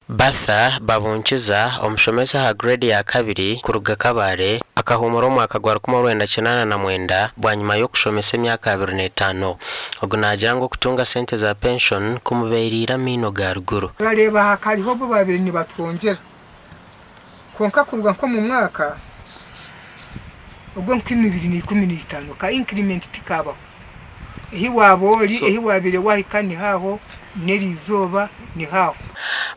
Bertha Babunkiza, omushomesa aha Grade ya kabiri kuruga Kabale, akahuumura omwaka gwa 1989 bwanyima y'okushomesa emyaka 25. Ogu naagira ngu okutunga sente za penshoni kumubeereire amaino ga ruguru. Orareeba hakariho obu baabaire nibatwongyera kwonka kuruga nk'omu mwaka ogw'enkumi ibiri na 15 ka increment tikabaho. Ehi waaba ori, ehi waabaire waahika niho aho, n'eri izooba niho aho.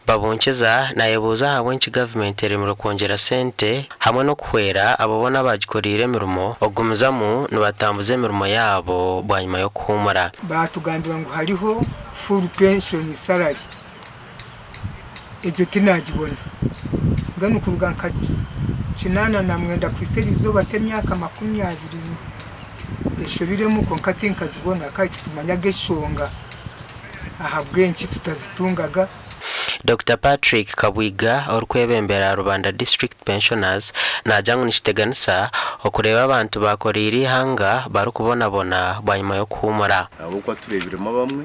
Babunkiza nayebuuza ahabw'enki gavumenti eremire kwongyera sente hamwe n'okuhwera abo boona abaagikoreire emirimo okugumizamu nibatambuza emirimo yaabo bwanyima y'okuhuumura. Baatugambira ngu hariho full pension salary, egyo tinaagibona. Mbwenu kuruga nka 89 kuhitsya eriizooba t'emyaka 20 eshobiremu kwonka tinkazibona kandi titumanyaga eshonga ahabw'enki tutazitungaga. Dokita Patrick Kabwiga orikwebembera Rubanda District Pensioners naagira ngu nikiteganisa okureeba abantu baakoreire eihanga barikubonabona bwanyima y'okuhuumura. Ahabw'okuba tureebiremu abamwe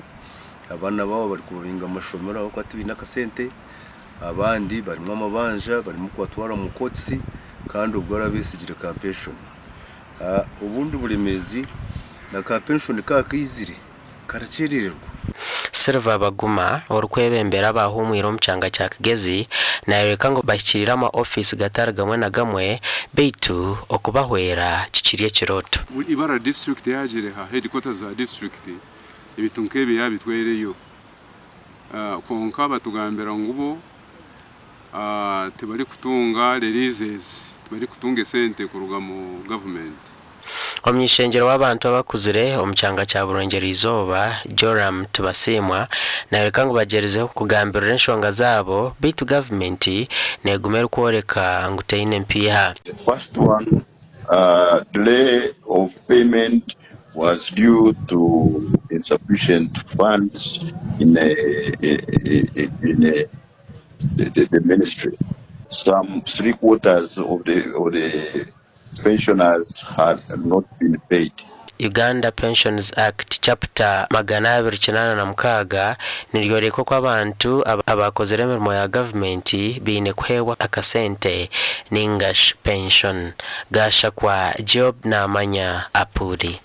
abaana baabo barikubabinga omu mashomero ahabw'okuba tibaine akasente, abandi barimu amabanja barimu kubatwara omu kootisi kandi obwo arabeesigire ka penshoni. Obundi buremeezi na ka penshoni ka kaizire karakyerererwa. Silver Baguma, orikwebembera abahuumwire omu kyanga kya Kigezi nayoreka ngu bahikiriire ama ofiisi gatari gamwe na gamwe beitu okubahwera kikiri ekirooto. Ibara disiturikiti yaagira aha headquarters za disiturikiti ebintu nk'ebi yaabitwaireyo kwonka batugambira ngu bo tibarikutunga releases, tibarikutunga esente kuruga mu gavumenti. Omuny'ishengyero w'abantu abakuzire omu kyanga kya Burwengyerwa-izooba, Joram Tibasiimwa nayoreka ngu bagyerizeho kugambirira enshonga zaabo beitu gavumenti neguma erikworeka ngu teine mpiiha. The first one, delay of payment was due to insufficient funds in the ministry. Some 3/4 of the pensioners had not been paid. Uganda Pensions Act Chapter 286 niryoreka oku abantu abakozire emirimo ya gavumenti baine kuheebwa akasente ningashi pension. Gashakwa Job Namanya Apuuli.